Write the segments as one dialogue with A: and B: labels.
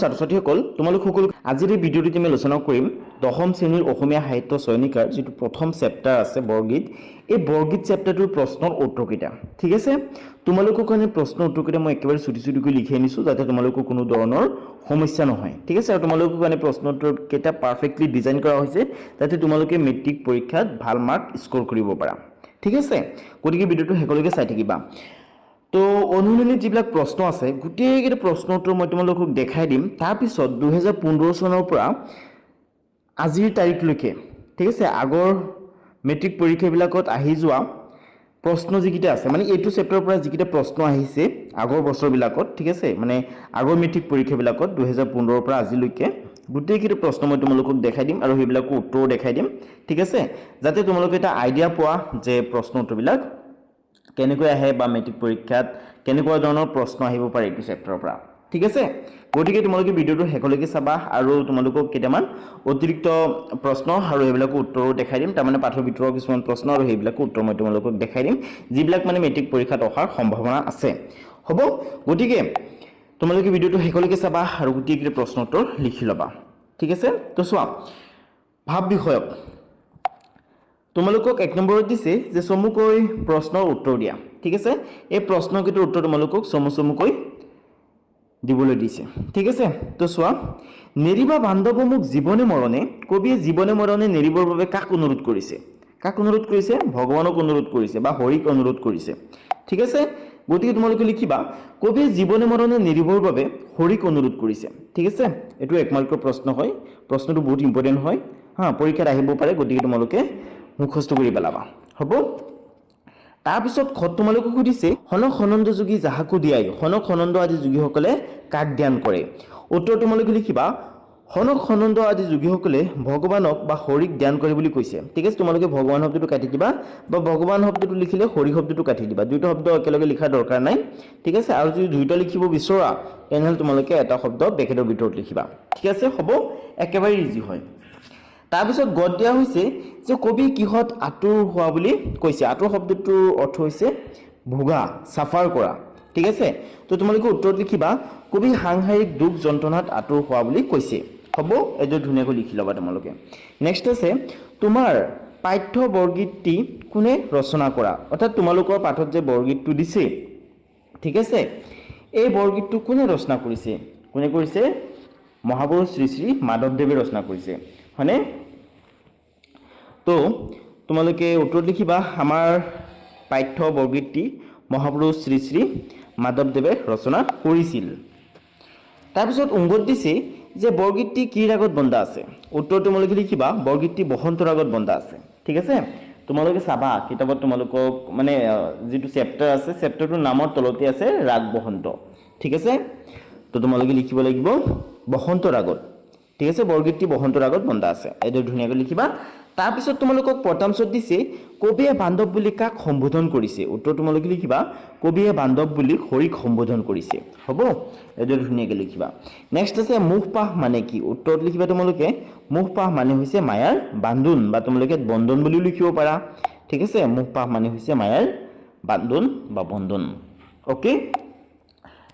A: ছাত্ৰ ছাত্ৰীসকল, তোমালোক সকলো আজিৰ এই ভিডিঅ'টোত আমি আলোচনা কৰিম দশম শ্ৰেণীৰ অসমীয়া সাহিত্য চয়নিকাৰ যিটো প্ৰথম চেপ্টাৰ আছে বৰগীত, এই বৰগীত চেপ্টাৰটোৰ প্ৰশ্নৰ উত্তৰকেইটা। ঠিক আছে, তোমালোকৰ কাৰণে প্ৰশ্ন উত্তৰকেইটা মই একেবাৰে চুটি চুটিকৈ লিখি আনিছোঁ, যাতে তোমালোকৰ কোনো ধৰণৰ সমস্যা নহয়। ঠিক আছে, আৰু তোমালোকৰ কাৰণে প্ৰশ্ন উত্তৰকেইটা পাৰফেক্টলি ডিজাইন কৰা হৈছে, যাতে তোমালোকে মেট্ৰিক পৰীক্ষাত ভাল মাৰ্ক স্ক'ৰ কৰিব পাৰা। ঠিক আছে, গতিকে ভিডিঅ'টো শেষলৈকে চাই থাকিবা। তো অনুশীলনীত যিবিলাক প্ৰশ্ন আছে, গোটেইকেইটা প্ৰশ্ন উত্তৰ মই তোমালোকক দেখাই দিম। তাৰপিছত 2015 চনৰ পৰা আজিৰ তাৰিখলৈকে, ঠিক আছে, আগৰ মেট্ৰিক পৰীক্ষাবিলাকত আহি যোৱা প্ৰশ্ন যিকেইটা আছে, মানে এইটো চেপ্টাৰৰ পৰা যিকেইটা প্ৰশ্ন আহিছে আগৰ বছৰবিলাকত, ঠিক আছে, মানে আগৰ মেট্ৰিক পৰীক্ষাবিলাকত 2015ৰ পৰা আজিলৈকে গোটেইকেইটা প্ৰশ্ন মই তোমালোকক দেখাই দিম আৰু সেইবিলাকো উত্তৰো দেখাই দিম। ঠিক আছে, যাতে তোমালোকে এটা আইডিয়া পোৱা যে প্ৰশ্ন উত্তৰবিলাক কেনেকৈ আহে বা মেট্ৰিক পৰীক্ষাত কেনেকুৱা ধৰণৰ প্ৰশ্ন আহিব পাৰে এইটো চেপ্টাৰৰ পৰা। ঠিক আছে, গতিকে তোমালোকে ভিডিঅ'টো শেষলৈকে চাবা আৰু তোমালোকক কেইটামান অতিৰিক্ত প্ৰশ্ন আৰু সেইবিলাকো উত্তৰো দেখাই দিম। তাৰমানে পাঠৰ ভিতৰৰ কিছুমান প্ৰশ্ন আৰু সেইবিলাকো উত্তৰ মই তোমালোকক দেখাই দিম, যিবিলাক মানে মেট্ৰিক পৰীক্ষাত অহাৰ সম্ভাৱনা আছে। হ'ব, গতিকে তোমালোকে ভিডিঅ'টো শেষলৈকে চাবা আৰু গোটেইকেইটা প্ৰশ্ন উত্তৰ লিখি ল'বা। ঠিক আছে, তো চোৱা, ভাৱ বিষয়ক তোমালোকক এক নম্বৰত দিছে যে চমুকৈ প্ৰশ্নৰ উত্তৰ দিয়া। ঠিক আছে, এই প্ৰশ্নকেইটাৰ উত্তৰ তোমালোকক চমু চমুকৈ দিবলৈ দিছে। ঠিক আছে, তো চোৱা, নেৰিবা বান্ধৱ মোক জীৱনে মৰণে। কবিয়ে জীৱনে মৰণে নেৰিবৰ বাবে কাক অনুৰোধ কৰিছে? কাক অনুৰোধ কৰিছে? ভগৱানক অনুৰোধ কৰিছে বা হৰিক অনুৰোধ কৰিছে। ঠিক আছে, গতিকে তোমালোকে লিখিবা, কবিয়ে জীৱনে মৰণে নেৰিবৰ বাবে হৰিক অনুৰোধ কৰিছে। ঠিক আছে, এইটো এক মাৰ্কৰ প্ৰশ্ন হয়। প্ৰশ্নটো বহুত ইম্পৰ্টেণ্ট হয়, হা, পৰীক্ষাত আহিব পাৰে। গতিকে তোমালোকে মুখস্থ কৰি পেলাবা। হ'ব, তাৰপিছত খত তোমালোকক সুধিছে, সনক সনন্দ যোগী যাহাকো ধিয়াই। সনক সনন্দ আদি যোগীসকলে কাক ধ্যান কৰে? উত্তৰ তোমালোকে লিখিবা, সনক সনন্দ আদি যোগীসকলে ভগৱানক বা হৰিক ধ্যান কৰে বুলি কৈছে। ঠিক আছে, তোমালোকে ভগৱান শব্দটো কাটি দিবা বা ভগৱান শব্দটো লিখিলে হৰি শব্দটো কাটি দিবা। দুয়োটা শব্দ একেলগে লিখাৰ দৰকাৰ নাই। ঠিক আছে, আৰু যদি দুয়োটা লিখিব বিচৰা, তেনেহ'লে তোমালোকে এটা শব্দ ব্ৰেকেটৰ ভিতৰত লিখিবা। ঠিক আছে, হ'ব, একেবাৰে ইজি হয়। তাৰপিছত গত দিয়া হৈছে যে কবি কিহত আতুৰ হোৱা বুলি কৈছে? আতুৰ শব্দটোৰ অৰ্থ হৈছে ভোগা, চাফাৰ কৰা। ঠিক আছে, তো তোমালোকে উত্তৰত লিখিবা, কবি সাংসাৰিক দুখ যন্ত্ৰণাত আতুৰ হোৱা বুলি কৈছে। হ'ব, এইটো ধুনীয়াকৈ লিখি ল'বা তোমালোকে। নেক্সট আছে, তোমাৰ পাঠ্য বৰগীতটি কোনে ৰচনা কৰা? অৰ্থাৎ তোমালোকৰ পাঠত যে বৰগীতটো দিছে, ঠিক আছে, এই বৰগীতটো কোনে ৰচনা কৰিছে? কোনে কৰিছে? মহাপুৰুষ শ্ৰী শ্ৰী মাধৱদেৱে ৰচনা কৰিছে, হয়নে? তো তোমালোকে উত্তৰত লিখিবা, আমাৰ পাঠ্য বৰগীতটি মহাপুৰুষ শ্ৰী শ্ৰী মাধৱদেৱে ৰচনা কৰিছিল। তাৰপিছত উংগত দিছে যে বৰগীতটি কি ৰাগত বন্ধা আছে? উত্তৰ তোমালোকে লিখিবা, বৰগীতটি বসন্ত ৰাগত বন্ধা আছে। ঠিক আছে, তোমালোকে চাবা কিতাপত তোমালোকক মানে যিটো চেপ্টাৰ আছে, চেপ্টাৰটোৰ নামৰ তলতে আছে ৰাগ বসন্ত। ঠিক আছে, তো তোমালোকে লিখিব লাগিব বসন্ত ৰাগত। ঠিক আছে, বৰগীতটি বসন্ত ৰাগত বন্ধা আছে, এইটো ধুনীয়াকৈ লিখিবা। তাৰপিছত তোমালোকক প্ৰথমচত দিছে, কবিয়ে বান্ধৱ বুলি কাক সম্বোধন কৰিছে? উত্তৰ তোমালোকে লিখিবা, কবিয়ে বান্ধৱ বুলি হৰিক সম্বোধন কৰিছে। হ'ব, এইটো ধুনীয়াকৈ লিখিবা। নেক্সট আছে, মোহপাশ মানে কি? উত্তৰত লিখিবা তোমালোকে, মোহপাশ মানে হৈছে মায়াৰ বান্ধোন বা তোমালোকে বন্ধন বুলিও লিখিব পাৰা। ঠিক আছে, মোহপাশ মানে হৈছে মায়াৰ বান্ধোন বা বন্ধন। অ'কে,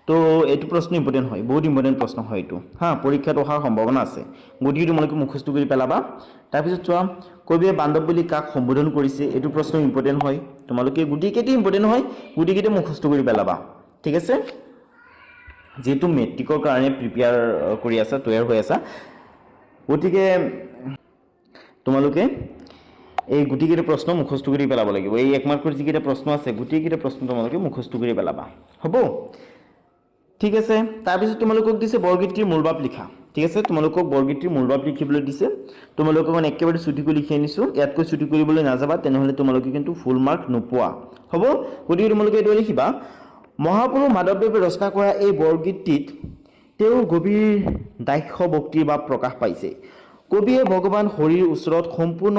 A: তো এইটো প্ৰশ্ন ইম্পৰ্টেণ্ট হয়, বহুত ইম্পৰ্টেণ্ট প্ৰশ্ন হয় এইটো, হা, পৰীক্ষাত অহাৰ সম্ভাৱনা আছে। গতিকে তোমালোকে মুখস্থ কৰি পেলাবা। তাৰপিছত চোৱা, কবিয়ে বান্ধৱ বুলি কাক সম্বোধন কৰিছে? এইটো প্ৰশ্ন ইম্পৰ্টেণ্ট হয়। তোমালোকে গোটেইকেইটা ইম্পৰ্টেণ্ট হয়, গোটেইকেইটা মুখস্থ কৰি পেলাবা। ঠিক আছে, যিহেতু মেট্ৰিকৰ কাৰণে প্ৰিপেয়াৰ কৰি আছা, তৈয়াৰ হৈ আছা, গতিকে তোমালোকে এই গোটেইকেইটা প্ৰশ্ন মুখস্থ কৰি পেলাব লাগিব। এই এক মাৰ্কৰ যিকেইটা প্ৰশ্ন আছে, গোটেইকেইটা প্ৰশ্ন তোমালোকে মুখস্থ কৰি পেলাবা। হ'ব, ঠিক আছে। তাৰপিছত তোমালোকক দিছে বৰগীতটিৰ মূলভাৱ লিখা। ঠিক আছে, তোমালোকক বৰগীতটিৰ মূলভাৱ লিখিবলৈ দিছে। তোমালোকক মানে একেবাৰে চুটিকৈ লিখি আনিছোঁ। ইয়াতকৈ চুটি কৰিবলৈ নাযাবা, তেনেহ'লে তোমালোকে কিন্তু ফুল মাৰ্ক নোপোৱা। হ'ব, গতিকে তোমালোকে এইটো লিখিবা, মহাপুৰুষ মাধৱদেৱে ৰচনা কৰা এই বৰগীতটিত তেওঁৰ গভীৰ দাস্য ভক্তিৰ ভাৱ প্ৰকাশ পাইছে। কবিয়ে ভগৱান হৰিৰ ওচৰত সম্পূৰ্ণ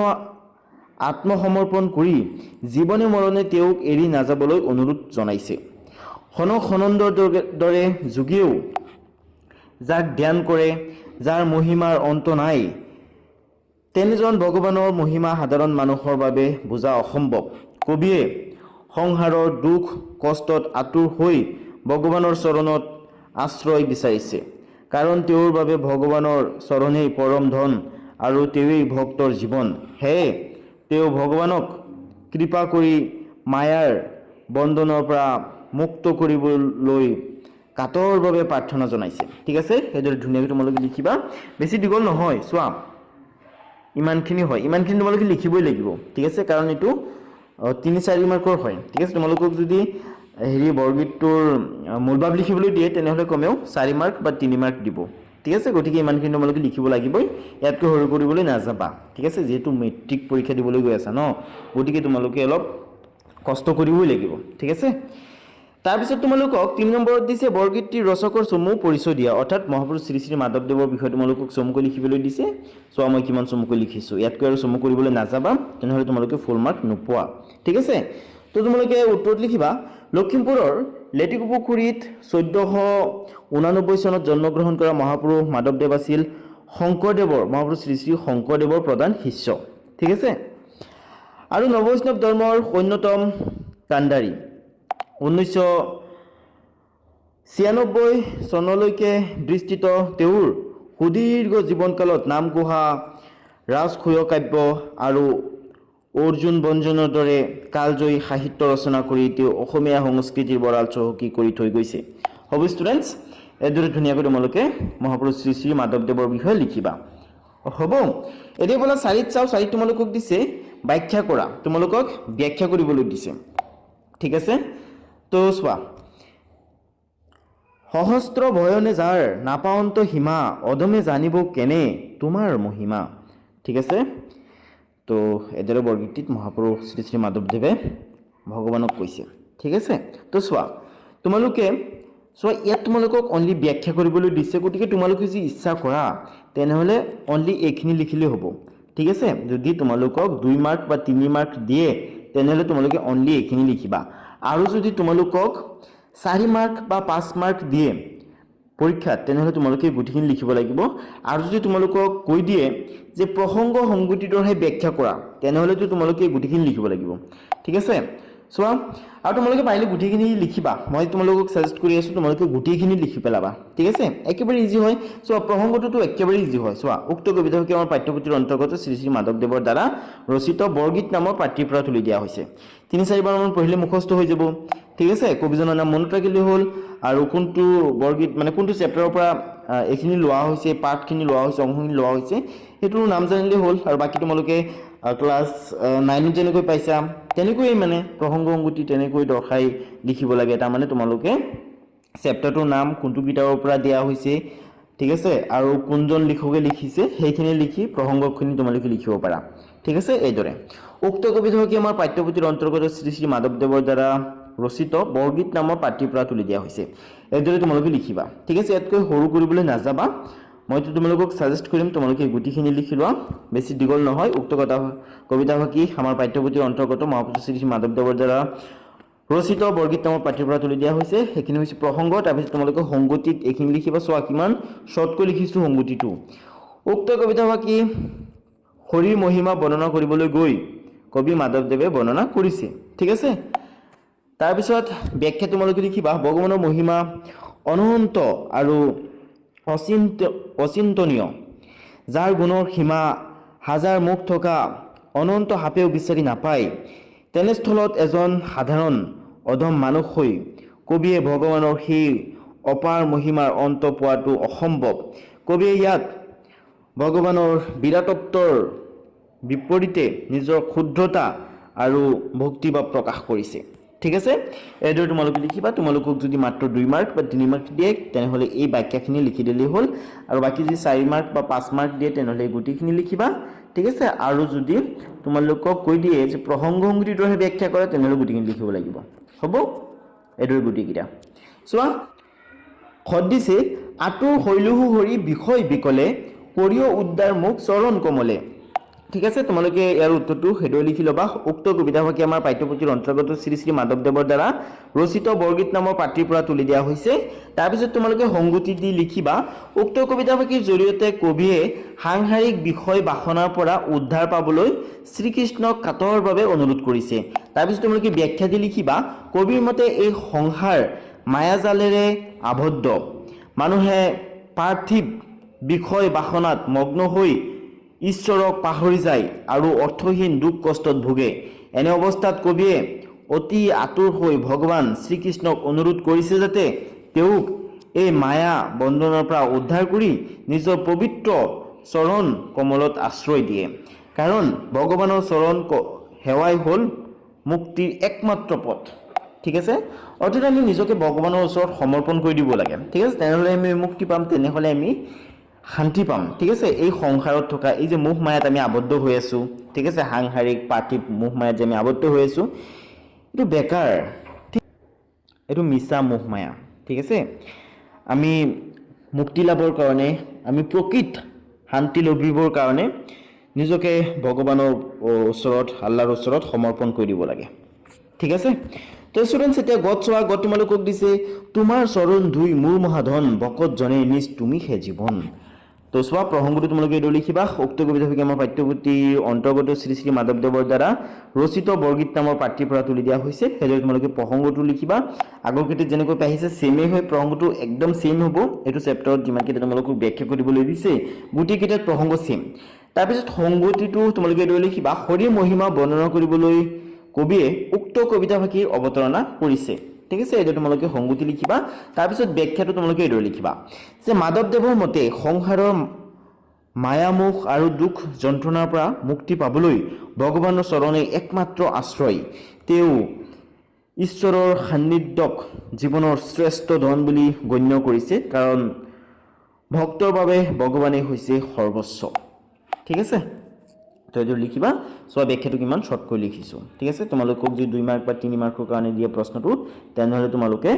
A: আত্মসমৰ্পণ কৰি জীৱনে মৰণে তেওঁক এৰি নাযাবলৈ অনুৰোধ জনাইছে। সনক সনন্দৰ দৰে যোগীয়েও যাক ধ্যান কৰে, যাৰ মহিমাৰ অন্ত নাই, তেনেজন ভগৱানৰ মহিমা সাধাৰণ মানুহৰ বাবে বুজা অসম্ভৱ। কবিয়ে সংসাৰৰ দুখ কষ্টত আতুৰ হৈ ভগৱানৰ চৰণত আশ্ৰয় বিচাৰিছে। কাৰণ তেওঁৰ বাবে ভগৱানৰ চৰণেই পৰম ধন আৰু তেওঁৱেই ভক্তৰ জীৱন। সেয়ে তেওঁ ভগৱানক কৃপা কৰি মায়াৰ বন্ধনৰ পৰা মুক্ত কৰিবলৈ কাতৰভাৱে প্ৰাৰ্থনা জনাইছে। ঠিক আছে, সেইদৰে ধুনীয়াকৈ তোমালোকে লিখিবা। বেছি দীঘল নহয়, চোৱা, ইমানখিনি হয়। ইমানখিনি তোমালোকে লিখিবই লাগিব, ঠিক আছে? কাৰণ এইটো 3-4 মাৰ্কৰ হয়, ঠিক আছে? তোমালোকক যদি হেৰি বৰগীতটোৰ মূলভাৱ লিখিবলৈ দিয়ে, তেনেহ'লে কমেও 4 মাৰ্ক বা 3 মাৰ্ক দিব, ঠিক আছে? গতিকে ইমানখিনি তোমালোকে লিখিব লাগিবই। ইয়াতকৈ সৰু কৰিবলৈ নাযাবা, ঠিক আছে? যিহেতু মেট্ৰিক পৰীক্ষা দিবলৈ গৈ আছা ন, গতিকে তোমালোকে অলপ কষ্ট কৰিবই লাগিব, ঠিক আছে? তাৰপিছত তোমালোকক 3 নম্বৰত দিছে, বৰগীতটিৰ ৰচকৰ চমু পৰিচয় দিয়া। অৰ্থাৎ মহাপুৰুষ শ্ৰী শ্ৰী মাধৱদেৱৰ বিষয়ে তোমালোকক চমুকৈ লিখিবলৈ দিছে। চোৱা, মই কিমান চমুকৈ লিখিছোঁ। ইয়াতকৈ আৰু চমু কৰিবলৈ নাযাবা, তেনেহ'লে তোমালোকে ফুল মাৰ্ক নোপোৱা, ঠিক আছে? তো তোমালোকে উত্তৰত লিখিবা, লখিমপুৰৰ লেটেকুপুখুৰীত 1489 চনত জন্মগ্ৰহণ কৰা মহাপুৰুষ মাধৱদেৱ আছিল শংকৰদেৱৰ, মহাপুৰুষ শ্ৰী শ্ৰী শংকৰদেৱৰ প্ৰধান শিষ্য, ঠিক আছে? আৰু নৱবৈষ্ণৱ ধৰ্মৰ অন্যতম কাণ্ডাৰী। 1996 চনলৈকে বিস্তৃত তেওঁৰ সুদীৰ্ঘ জীৱনকালত নামঘোষা, ৰাজসূয় কাব্য আৰু অৰ্জুন বঞ্জনৰ দৰে কালজয়ী সাহিত্য ৰচনা কৰি তেওঁ অসমীয়া সংস্কৃতিৰ ভঁৰাল চহকী কৰি থৈ গৈছে। হ'ব ষ্টুডেণ্টছ, এইদৰে ধুনীয়াকৈ তোমালোকে মহাপুৰুষ শ্ৰী শ্ৰী মাধৱদেৱৰ বিষয়ে লিখিবা। হ'ব, এতিয়া বোলা চাৰিত চাওঁ। চাৰিত তোমালোকক দিছে ব্যাখ্যা কৰা, তোমালোকক ব্যাখ্যা কৰিবলৈ দিছে, ঠিক আছে? তো চোৱা, সহস্ৰ বয়নে যাৰ নাপাৱন্ত সীমা, অধমে জানিব কেনে তোমাৰ মহিমা। ঠিক আছে, তো এইদৰে বৰগীতটিত মহাপুৰুষ শ্ৰী শ্ৰী মাধৱদেৱে ভগৱানক কৈছে, ঠিক আছে? তো চোৱা, তোমালোকে চোৱা, ইয়াত তোমালোকক অনলি ব্যাখ্যা কৰিবলৈ দিছে। গতিকে তোমালোকে যদি ইচ্ছা কৰা, তেনেহ'লে অনলি এইখিনি লিখিলেই হ'ব, ঠিক আছে? যদি তোমালোকক 2 মাৰ্ক বা 3 মাৰ্ক দিয়ে, তেনেহ'লে তোমালোকে অনলি এইখিনি লিখিবা। আৰু যদি তোমালোকক 4 মাৰ্ক বা 5 মাৰ্ক দিয়ে পৰীক্ষাত, তেনেহ'লে তোমালোকে গোটেইখিনি লিখিব লাগিব। আৰু যদি তোমালোকক কৈ দিয়ে যে প্ৰসংগ সংগতিটোৰহে ব্যাখ্যা কৰা, তেনেহ'লেতো তোমালোকে গোটেইখিনি লিখিব লাগিব, ঠিক আছে? চোৱা, আৰু তোমালোকে পাৰিলে গোটেইখিনি লিখিবা। মই তোমালোকক ছাজেষ্ট কৰি আছোঁ, তোমালোকে গোটেইখিনি লিখি পেলাবা, ঠিক আছে? একেবাৰে ইজি হয়। চোৱা, প্ৰসংগটোতো একেবাৰে ইজি হয়। চোৱা, উক্ত কবিতাফাকি আমাৰ পাঠ্যপুথিৰ অন্তৰ্গত শ্ৰী শ্ৰী মাধৱদেৱৰ দ্বাৰা ৰচিত বৰগীত নামৰ পাঠটিৰ পৰা তুলি দিয়া হৈছে। 3-4বাৰমান পঢ়িলে মুখস্থ হৈ যাব, ঠিক আছে? কবিজনৰ নাম মনত ৰাখিলেই হ'ল আৰু কোনটো বৰগীত, মানে কোনটো চেপ্টাৰৰ পৰা এইখিনি লোৱা হৈছে, পাঠখিনি লোৱা হৈছে, অংশখিনি লোৱা হৈছে, সেইটোৰ নাম জানিলেই হ'ল। আৰু বাকী তোমালোকে ক্লাছ 9ত যেনেকৈ পাইছা, তেনেকৈয়ে মানে প্ৰসংগ সংগতি তেনেকৈ দৰ্শাই লিখিব লাগে। তাৰমানে তোমালোকে চেপ্টাৰটোৰ নাম, কোনটো কিতাপৰ পৰা দিয়া হৈছে, ঠিক আছে, আৰু কোনজন লিখকে লিখিছে, সেইখিনি লিখি প্ৰসংগখিনি তোমালোকে লিখিব পাৰা, ঠিক আছে? এইদৰে উক্ত কবিতাফাকি আমাৰ পাঠ্যপুথিৰ অন্তৰ্গত শ্ৰী শ্ৰী মাধৱদেৱৰ দ্বাৰা ৰচিত বৰগীত নামৰ পাঠটিৰ পৰা তুলি দিয়া হৈছে। এইদৰে তোমালোকে লিখিবা, ঠিক আছে? ইয়াতকৈ সৰু কৰিবলৈ নাযাবা। মইতো তোমালোকক ছাজেষ্ট কৰিম, তোমালোকে গোটেইখিনি লিখি লোৱা, বেছি দীঘল নহয়। উক্ত কবিতাফাকি আমাৰ পাঠ্যপুথিৰ অন্তৰ্গত মহাপুৰুষ শ্ৰী শ্ৰী মাধৱদেৱৰ দ্বাৰা ৰচিত বৰগীত নামৰ পাঠটিৰ পৰা তুলি দিয়া হৈছে। সেইখিনি হৈছে প্ৰসংগ। তাৰপিছত তোমালোকে সংগতিত এইখিনি লিখিবা। চোৱা, কিমান শ্বৰ্টকৈ লিখিছোঁ সংগতিটো। উক্ত কবিতাফাকি হৰিৰ মহিমা বৰ্ণনা কৰিবলৈ গৈ কবি মাধৱদেৱে বৰ্ণনা কৰিছে, ঠিক আছে? তাৰপিছত ব্যাখ্যা তোমালোকে লিখিবা, ভগৱানৰ মহিমা অনন্ত আৰু অচিন্তনীয়, যাৰ গুণৰ সীমা হাজাৰ মুখ থকা অনন্ত সাপেও বিচাৰি নাপায়। তেনেস্থলত এজন সাধাৰণ অধম মানুহ হৈ কবিয়ে ভগৱানৰ সেই অপাৰ মহিমাৰ অন্ত পোৱাটো অসম্ভৱ। কবিয়ে ইয়াত ভগৱানৰ বিৰাটত্বৰ বিপৰীতে নিজৰ ক্ষুদ্ৰতা আৰু ভক্তিভাৱ প্ৰকাশ কৰিছে, ঠিক আছে? এইদৰে তোমালোকে লিখিবা। তোমালোকক যদি মাত্ৰ 2 মাৰ্ক বা 3 মাৰ্ক দিয়ে, তেনেহ'লে এই ব্যাখ্যাখিনি লিখি দিলেই হ'ল। আৰু বাকী যদি 4 মাৰ্ক বা 5 মাৰ্ক দিয়ে, তেনেহ'লে এই গোটেইখিনি লিখিবা, ঠিক আছে? আৰু যদি তোমালোকক কৈ দিয়ে যে প্ৰসংগ সংগতিটোৰহে ব্যাখ্যা কৰে, তেনেহ'লে গোটেইখিনি লিখিব লাগিব। হ'ব, এইদৰে গোটেইকেইটা। চোৱা, খত দিছে, আঁতুৰ শৈলহু হৰি বিষয় বিকলে, কৰিও উদ্ধাৰ মোক চৰণ কমলে। ঠিক আছে, তোমালোকে ইয়াৰ উত্তৰটো সেইদৰে লিখি ল'বা। উক্ত কবিতাফাকি আমাৰ পাঠ্যপুথিৰ অন্তৰ্গত শ্ৰী শ্ৰী মাধৱদেৱৰ দ্বাৰা ৰচিত বৰগীত নামৰ পাঠটিৰ পৰা তুলি দিয়া হৈছে। তাৰপিছত তোমালোকে সংগতি দি লিখিবা, উক্ত কবিতাফাকিৰ জৰিয়তে কবিয়ে সাংসাৰিক বিষয় বাসনাৰ পৰা উদ্ধাৰ পাবলৈ শ্ৰীকৃষ্ণক কাতৰভাৱে অনুৰোধ কৰিছে। তাৰপিছত তোমালোকে ব্যাখ্যা দি লিখিবা, কবিৰ মতে এই সংসাৰ মায়াজালেৰে আবদ্ধ। মানুহে পাৰ্থিৱ বিষয় বাসনাত মগ্ন হৈ ঈশ্বৰক পাহৰি যায় আৰু অৰ্থহীন দুখ কষ্টত ভোগে। এনে অৱস্থাত কবিয়ে অতি আতুৰ হৈ ভগৱান শ্ৰীকৃষ্ণক অনুৰোধ কৰিছে যাতে তেওঁক এই মায়া বন্ধনৰ পৰা উদ্ধাৰ কৰি নিজৰ পবিত্ৰ চৰণ কমলত আশ্ৰয় দিয়ে, কাৰণ ভগৱানৰ চৰণ সেৱাই হ'ল মুক্তিৰ একমাত্ৰ পথ। ঠিক আছে? অৰ্থাৎ আমি নিজকে ভগৱানৰ ওচৰত সমৰ্পণ কৰি দিব লাগে। ঠিক আছে? তেনেহ'লে আমি মুক্তি পাম, তেনেহ'লে আমি শান্তি পাম। ঠিক আছে? এই সংসাৰত থকা এই যে মোহ মায়াত আমি আবদ্ধ হৈ আছোঁ, ঠিক আছে, সাংসাৰিক পাৰ্থিৱ মোহ মায়াত যে আমি আবদ্ধ হৈ আছোঁ, এইটো বেকাৰ, ঠিক, এইটো মিছা মোহ মায়া। ঠিক আছে? আমি মুক্তি লাভৰ কাৰণে, আমি প্ৰকৃত শান্তি লভিবৰ কাৰণে নিজকে ভগৱানৰ ওচৰত, আল্লাহৰ ওচৰত সমৰ্পণ কৰি দিব লাগে। ঠিক আছে? তো ষ্টুডেণ্টছ, এতিয়া গত চোৱা। গত তোমালোকক দিছে, "তোমাৰ চৰণ ধুই মোৰ মহাধন, ভকত জনে নিজ তুমি হে জীৱন"। তো চোৱা, প্ৰসংগটো তোমালোকে এইটো লিখিবা। উক্ত কবিতাফাকি আমাৰ পাঠ্যপুথিৰ অন্তৰ্গত শ্ৰী শ্ৰী মাধৱদেৱৰ দ্বাৰা ৰচিত বৰগীত নামৰ পাঠটিৰ পৰা তুলি দিয়া হৈছে। সেইদৰে তোমালোকে প্ৰসংগটো লিখিবা। আগৰ কেইটাত যেনেকৈ আহিছে, ছেমেই হয়, প্ৰসংগটো একদম ছেম হ'ব। এইটো চেপ্টাৰত যিমানকেইটা তোমালোকক ব্যাখ্যা কৰিবলৈ দিছে, গোটেইকেইটাত প্ৰসংগ ছেম। তাৰপিছত সংগতিটো তোমালোকে এইদৰে লিখিবা, হৰিৰ মহিমা বৰ্ণনা কৰিবলৈ কবিয়ে উক্ত কবিতাফাকিৰ অৱতাৰণা কৰিছে। ঠিক আছে? এইটো তোমালোকে সংগতি লিখিবা। তাৰপিছত ব্যাখ্যাটো তোমালোকে এইদৰে লিখিবা যে মাধৱদেৱৰ মতে সংসাৰৰ মায়ামোহ আৰু দুখ যন্ত্ৰণাৰ পৰা মুক্তি পাবলৈ ভগৱানৰ চৰণেই একমাত্ৰ আশ্ৰয়। তেওঁ ঈশ্বৰৰ সান্নিধ্যক জীৱনৰ শ্ৰেষ্ঠ ধন বুলি গণ্য কৰিছে, কাৰণ ভক্তৰ বাবে ভগৱানেই হৈছে সৰ্বস্ব। ঠিক আছে? তো এইটো লিখিবা। চোৱা, ব্যাখ্যাটো কিমান শ্বৰ্টকৈ লিখিছোঁ। ঠিক আছে? তোমালোকক যদি 2 মাৰ্ক বা 3 মাৰ্কৰ কাৰণে দিয়ে প্ৰশ্নটো, তেনেহ'লে তোমালোকে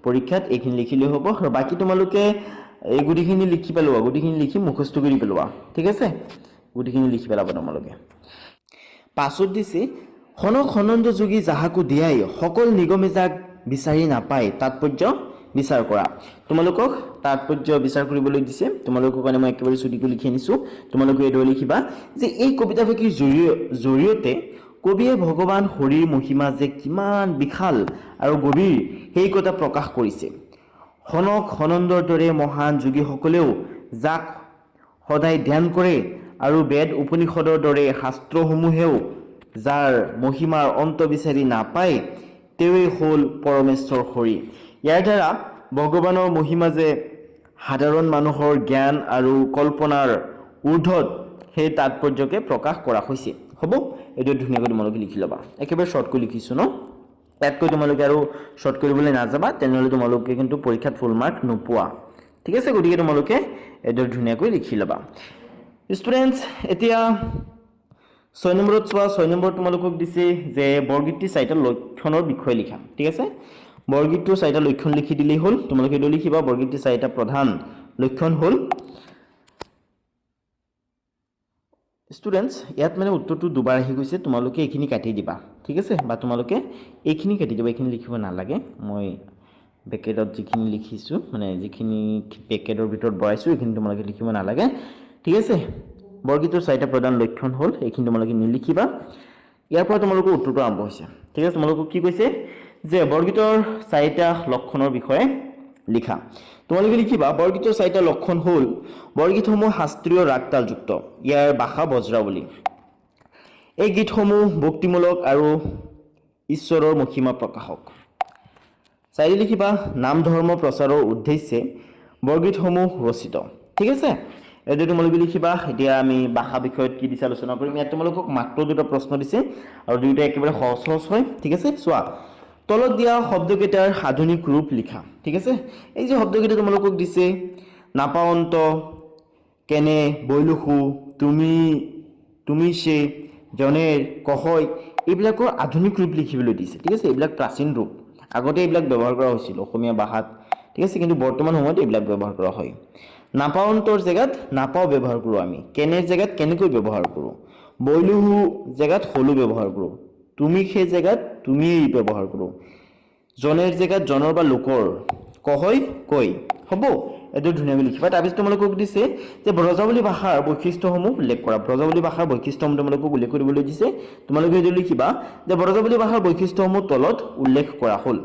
A: পৰীক্ষাত এইখিনি লিখিলেই হ'ব আৰু বাকী তোমালোকে এই গোটেইখিনি লিখি পেলোৱা, গোটেইখিনি লিখি মুখস্থ কৰি পেলোৱা। ঠিক আছে? গোটেইখিনি লিখি পেলাবা তোমালোকে। পাছত দিছে, "সনক সনন্দ যোগী যাহাকো ধিয়াই, সকল নিগমে যাক বিচাৰি নাপায়, তাৎপৰ্য বিচাৰ কৰা"। তোমালোকক তাৎপৰ্য বিচাৰ কৰিবলৈ দিছে। তোমালোকৰ কাৰণে মই একেবাৰে চুটিকৈ লিখি আনিছোঁ। তোমালোকে এইদৰে লিখিবা যে এই কবিতাফাকিৰ জৰিয়তে কবিয়ে ভগৱান হৰিৰ মহিমা যে কিমান বিশাল আৰু গভীৰ, সেই কথা প্ৰকাশ কৰিছে। সনক সনন্দৰ দৰে মহান যোগীসকলেও যাক সদায় ধ্যান কৰে আৰু বেদ উপনিষদৰ দৰে শাস্ত্ৰসমূহেও যাৰ মহিমাৰ অন্ত বিচাৰি নাপায়, তেওঁৱেই হ'ল পৰমেশ্বৰ হৰি। ইয়াৰ দ্বাৰা ভগৱানৰ মহিমা যে সাধাৰণ মানুহৰ জ্ঞান আৰু কল্পনাৰ ঊৰ্ধত, সেই তাৎপৰ্যকে প্ৰকাশ কৰা হৈছে। হ'ব? এইটো ধুনীয়াকৈ তোমালোকে লিখি ল'বা। একেবাৰে শ্বৰ্টকৈ লিখিছোঁ ন? ইয়াতকৈ তোমালোকে আৰু শ্বৰ্ট কৰিবলৈ নাযাবা, তেনেহ'লে তোমালোকে কিন্তু পৰীক্ষাত ফুল মাৰ্ক নোপোৱা। ঠিক আছে? গতিকে তোমালোকে এইদৰে ধুনীয়াকৈ লিখি ল'বা। ষ্টুডেণ্টছ, এতিয়া 6 নম্বৰত চোৱা। 6 নম্বৰত তোমালোকক দিছে যে বৰগীতটিৰ চাৰিটা লক্ষণৰ বিষয়ে লিখা। ঠিক আছে? বৰগীতটোৰ চাৰিটা লক্ষণ লিখি দিলেই হ'ল। তোমালোকে এইটো লিখিবা, বৰগীতটিৰ চাৰিটা প্ৰধান লক্ষণ হ'ল। ষ্টুডেণ্টছ, ইয়াত মানে উত্তৰটো দুবাৰ আহি গৈছে। তোমালোকে এইখিনি কাটি দিবা। ঠিক আছে? বা তোমালোকে এইখিনি কাটি দিবা, এইখিনি লিখিব নালাগে। মই বেকেটত যিখিনি লিখিছোঁ, মানে যিখিনি পেকেটৰ ভিতৰত ভৰাইছোঁ, এইখিনি তোমালোকে লিখিব নালাগে। ঠিক আছে? বৰগীতৰ চাৰিটা প্ৰধান লক্ষণ হ'ল, এইখিনি তোমালোকে নিলিখিবা। ইয়াৰ পৰা তোমালোকৰ উত্তৰটো আৰম্ভ হৈছে। ঠিক আছে? তোমালোকক কি কৈছে যে বৰগীতৰ চাৰিটা লক্ষণৰ বিষয়ে লিখা। তোমালোকে লিখিবা, বৰগীতৰ চাৰিটা লক্ষণ হ'ল, বৰগীতসমূহ শাস্ত্ৰীয় ৰাগতালযুক্ত, ইয়াৰ ভাষা ব্ৰজাৱলী, এই গীতসমূহ ভক্তিমূলক আৰু ঈশ্বৰৰ মহিমা প্ৰকাশক। 4 লিখিবা, নাম ধৰ্ম প্ৰচাৰৰ উদ্দেশ্যে বৰগীতসমূহ ৰচিত। ঠিক আছে? এইটো তোমালোকে লিখিবা। এতিয়া আমি ভাষা বিষয়ত কি দিছে আলোচনা কৰিম। ইয়াত তোমালোকক মাত্ৰ দুটা প্ৰশ্ন দিছে আৰু দুয়োটা একেবাৰে সহজ সহজ হয়। ঠিক আছে? চোৱা, তলত দিয়া শব্দকেইটাৰ আধুনিক ৰূপ লিখা। ঠিক আছে? এই যে শব্দকেইটা তোমালোকক দিছে, নাপাৱন্ত, কেনে, বৈলুসু, তুমি, তুমি সে, জনেৰ, কহয়, এইবিলাকৰ আধুনিক ৰূপ লিখিবলৈ দিছে। ঠিক আছে? এইবিলাক প্ৰাচীন ৰূপ, আগতে এইবিলাক ব্যৱহাৰ কৰা হৈছিল অসমীয়া ভাষাত। ঠিক আছে? কিন্তু বৰ্তমান সময়ত এইবিলাক ব্যৱহাৰ কৰা হয়। নাপাৱন্তৰ জেগাত নাপাওঁ ব্যৱহাৰ কৰোঁ আমি, কেনেৰ জেগাত কেনেকৈ ব্যৱহাৰ কৰোঁ, বৈলুহু জেগাত হলো ব্যৱহাৰ কৰোঁ, তুমি সেই জেগাত তুমিয়েই ব্যৱহাৰ কৰোঁ, জনেৰ জেগাত জনৰ বা লোকৰ, কহয় কৈ। হ'ব? এইটো ধুনীয়াকৈ লিখিবা। তাৰপিছত তোমালোকক দিছে যে ব্ৰজাৱলী ভাষাৰ বৈশিষ্ট্যসমূহ উল্লেখ কৰা। ব্ৰজাৱলী ভাষাৰ বৈশিষ্ট্যসমূহ তোমালোকক উল্লেখ কৰিবলৈ দিছে। তোমালোকে এইটো লিখিবা যে ব্ৰজাৱলী ভাষাৰ বৈশিষ্ট্যসমূহ তলত উল্লেখ কৰা হ'ল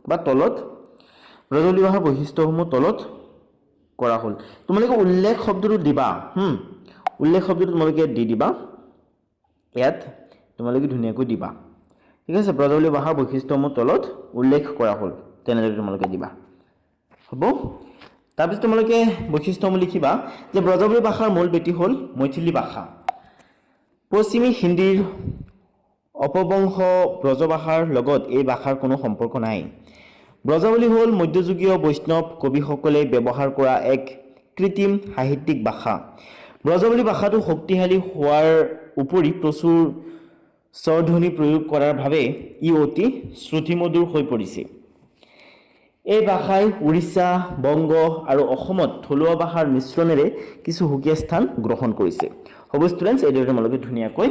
A: বা তলত ব্ৰজাৱলী ভাষাৰ বৈশিষ্ট্যসমূহ তলত কৰা হ'ল। তোমালোকে উল্লেখ শব্দটো দিবা। উল্লেখ শব্দটো তোমালোকে দি দিবা ইয়াত, তোমালোকে ধুনীয়াকৈ দিবা, ঠিক আছে? ব্ৰজাৱলী ভাষাৰ বৈশিষ্ট্যসমূহ তলত উল্লেখ কৰা হ'ল, তেনেদৰে তোমালোকে দিবা, হ'ব? তাৰপিছত তোমালোকে বৈশিষ্ট্যসমূহ লিখিবা যে ব্ৰজাৱলী ভাষাৰ মূল ভেটি হ'ল মৈথিলী ভাষা। পশ্চিমী হিন্দীৰ অপভ্ৰংশ ব্ৰজভাষাৰ লগত এই ভাষাৰ কোনো সম্পৰ্ক নাই। ব্ৰজাৱলী হ'ল মধ্যযুগীয় বৈষ্ণৱ কবিসকলে ব্যৱহাৰ কৰা এক কৃত্ৰিম সাহিত্যিক ভাষা। ব্ৰজাৱলী ভাষাটো শক্তিশালী হোৱাৰ উপৰি প্ৰচুৰ স্বৰধ্বনি প্ৰয়োগ কৰাৰ বাবে ই অতি শ্ৰুতিমধুৰ হৈ পৰিছে। এই ভাষাই উৰিষ্যা, বংগ আৰু অসমত থলুৱা ভাষাৰ মিশ্ৰণেৰে কিছু সুকীয়া স্থান গ্ৰহণ কৰিছে। হ'ব ষ্টুডেণ্টছ, এইদৰে তোমালোকে ধুনীয়াকৈ